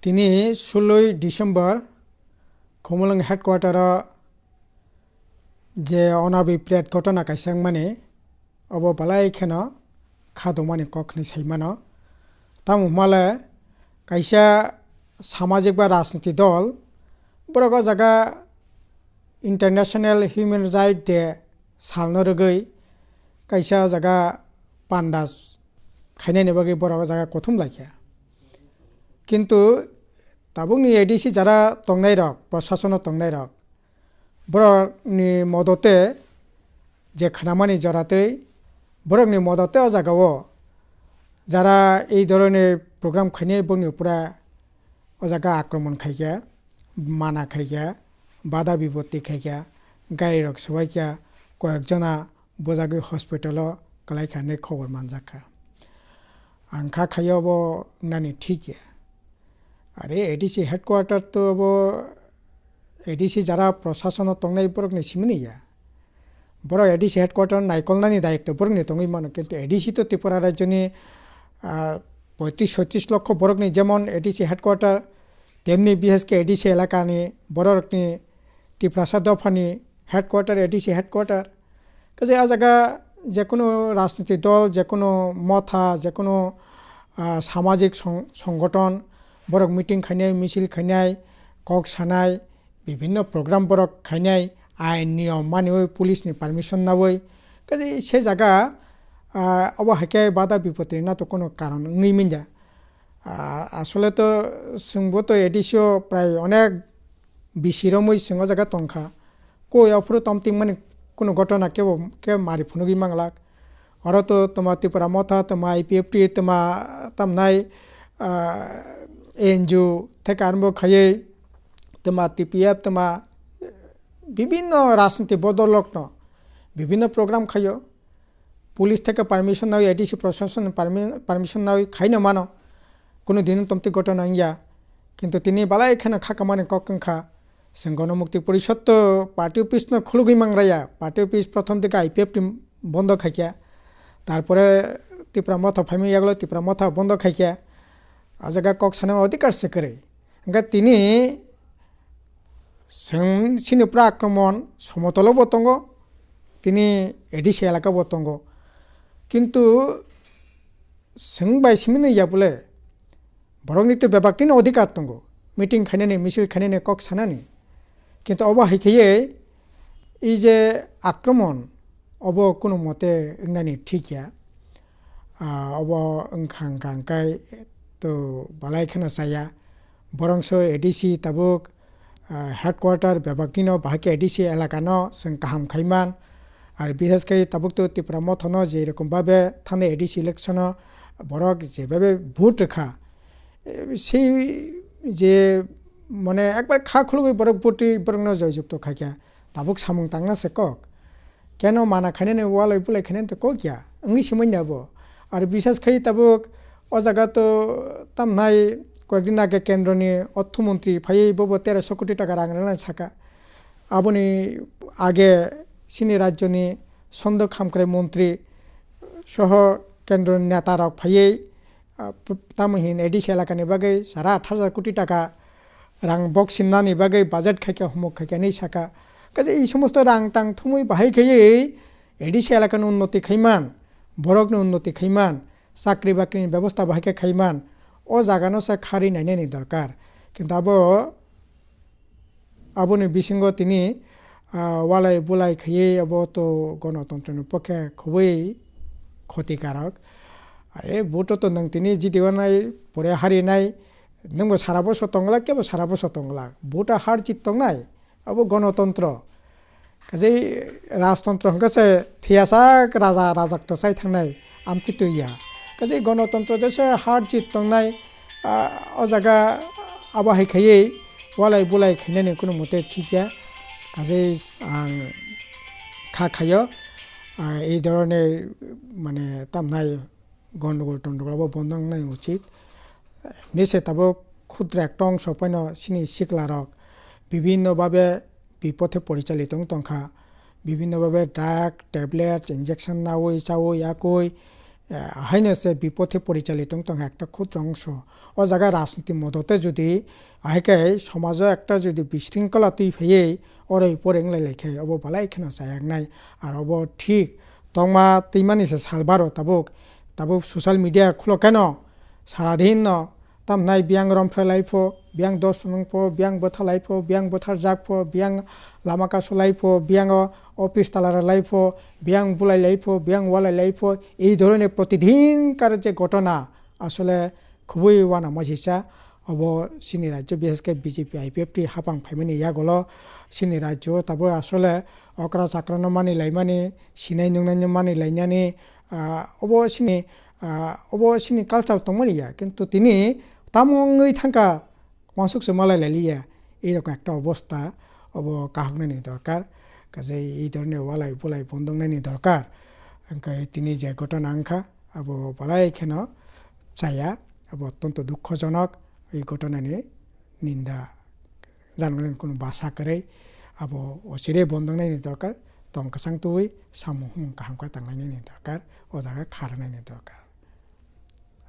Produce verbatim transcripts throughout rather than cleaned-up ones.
Tini suloi December Khumulwng headquarter o je onabi pret ghotona kaisa wngmani, obo balai kheno kha dongmani kok hinwi sai mano. Tamo hwnmale kaisa samajik ba rajniti dol borok o jaga International Human Right Day salno rwgwi kaisa o jaga panda khainani bagwi borok o jaga kuthum laikha. Kintu tabukni A D C jara tongnairok, prosasono tongnairok, borokni modote je khnamani joratwi borokni modote o jagao jara ei dhoroner program khainai bongni upora o jaga akromon khaikha, mana khaikha, bada bipotti khaikha, garirok swbaikha, koyekjona bujagwi hospital o kwlaikha hinwi khobor manjakha. Ang kha khaio bo nani thik ya. Are A D C headquarter to bo A D C jara prosasono tongnai borokni simini ya. Borok A D C headquarter naikolnani dayikto borokni tongwi mano, kintu A D C to Tripura rajyoni, ah, poitris soitris lokho borokni jemon A D C headquarter, temni bishesh khe A D C elakani borokni Tiprasa dophani headquarter, A D C headquarter. Kaje a jaga jekunu rajniti dol, jekunu motha, jekunu, ah, samajik song-, songgoton, borok meeting khainai, misil khainai, kok sanai, bibhinno program borok khainai, ain niyom maniwi police ni permission nawi. Kaje se jaga, ah, obo hai khe bada bipotni na to kono karon wngwi manya. Ah, asole to chwngbo to A D C o prai onek bisi romwi chwng o jaga tongkha. Koi aphuru tom tingmani kunu ghotona kebo khe mari phunugwi manglak. Oro to toma Tipra Motha, toma I P F T, toma tamnai, ah, N G O theke arombo khaiwi toma T P F, toma bibhinno rajniti bodolrokno bibhinno program khaio. Police theke permission nawi, A D C prosason permi-, permission nawi khaino mano. Kunu dino tomti ghotona wngya. Kintu tini balai kheno kha kamani kok wngkha. Chwng Gonomukti Porishod to party office no khulugwi mangraya. Party office prothom dike I P F T bondo khaikha. Tarpore Tipra Motha phaimani yagulo Tipra Motha bondo khaikha. A jaga kok sanani odhikar se kwrwi. Hwnkhe tini chwng chini pura akromon somotolo bo tongo, tini A D C elaka bo tongo. Kintu chwng bai simi nw ya bole, borokni to bebak tini odhikar tongo, meeting khainani, misil khainani, kok sanani. Kintu obo hai khaiwi ei je akromon, obo kunu mote wngnani thik ya. Ah, obo wngkha, wngkha, wngkha, to balai kheno chaya. Borongso A D C tabuk, ah, headquarter bebak nino bahai khe A D C elaka no chwng kaham khaiman. Ar bishesh khe tabuk to Tipra Motha no je rokom babe thani A D C election o borok je babe vote rwkha, eh, sei je mane ekbar kha khulugwi borok vote rwi borok no joy jukto khaikha. Tabuk samung tangna se kok. Keno mana khainani walai bulai khainani to kok ya. Wngwi se manya bo. Ar bishesh khai tabuk o jaga to tamnai koyekdin age kendroni orthomontri phaiwi bobo teroso koti taka rang rwnai saka. Aboni age chini rajyoni sondok hamkrai montri soho kendroni neta rok phaiwi, ah, p-, tamo hin A D C elakani bagwi sara athar hajar koti taka rang box sinnani bagwi budget khaikha, humuk khaikha hinwi saka. Kaisa ei somosto rang tang thumwi bahai khaiwi A D C elakani unnoti khaiman, borokni unnoti khaiman, chakri bakrini bebosta bahai khe khaiman, o jagano se kharwi nainani dorkar. Kintu abo Aboni bisingo tini, ah, walai bulai khaiwi abo to gonotontroni pokhe khobwi khotikarok. Are vote to nwng tini jiti wanai pore harinai, nwngbo sara boso tonglak, kebo sara boso tonglak. Vote a har jit tongnai, abo gonotontro. Kaje rajtontro hwnkhe se thwiyasak raja rajak to sai thangnai. Amtwi twi ya. Kaje gonotontro de se har jit tongnai, ah, o jaga abo hai khaiwi walai bulai khainani kunu mote thik ya. Kaje ang kha khaio, ah, ei dhoroner mane tamnai gondogol tondogol abo bondo wngnai uchit. Nise tabuk khudra ekta ongso phano chini sikla rok bibhinno bhabe bipothe porichalit wng tongkha. Bibhinno bhabe drug, tablet, injection nawi chawi yakwi, eh, haino se bipothe porichali tong tong ekta khudro ongso. O jaga rajniti modote jodi ahai khe somajo ekta jodi bisringkola twi phaiwi oroi poroi wnglai lai khe obo balai kheno chayak nai. Ar obo thik tongma twimani se salbaro tabuk, tabuk social media khulo keno saradin no tamnai biyang romphre lai pho, biyang dos nung pho, biyang bwtha lai pho, biyang bwthar jak pho, biyang lama kasu lai pho, biyang o office tala rw lai pho, biyang bulai lai pho, biyang walai lai pho, ei dhoroner protidin kar je ghotona asole khubui uanama sisa. Obo chini rajyo bishesh khe B J P I P F T hapang phaimani yagulo chini rajyo tabuk asole okra chakrano mani laimani, sinai nungnai no mani lainani, ah, obo chini, ah, obo chini culture tongmani ya, kintu tini tamo wngwi thangkha, wansuk se malai lailiya, ei rokni ekta obosta, obo kahoknani dorkar, kaje ei dhoroner walai bulai bondoknani dorkar. Hwnkhe tini je ghotona wngkha, abo balai kheno chaya, abo ottonto dukhojonok, ei ghotonani ninda janani kunu basa kwrwi, abo ochire bondoknani dorkar, tong kwchang tubui samung humung kaham khe tanglainani dorkar, o jaga kharnani dorkar.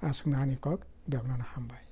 Aswkno ani kok, bebakno hambai.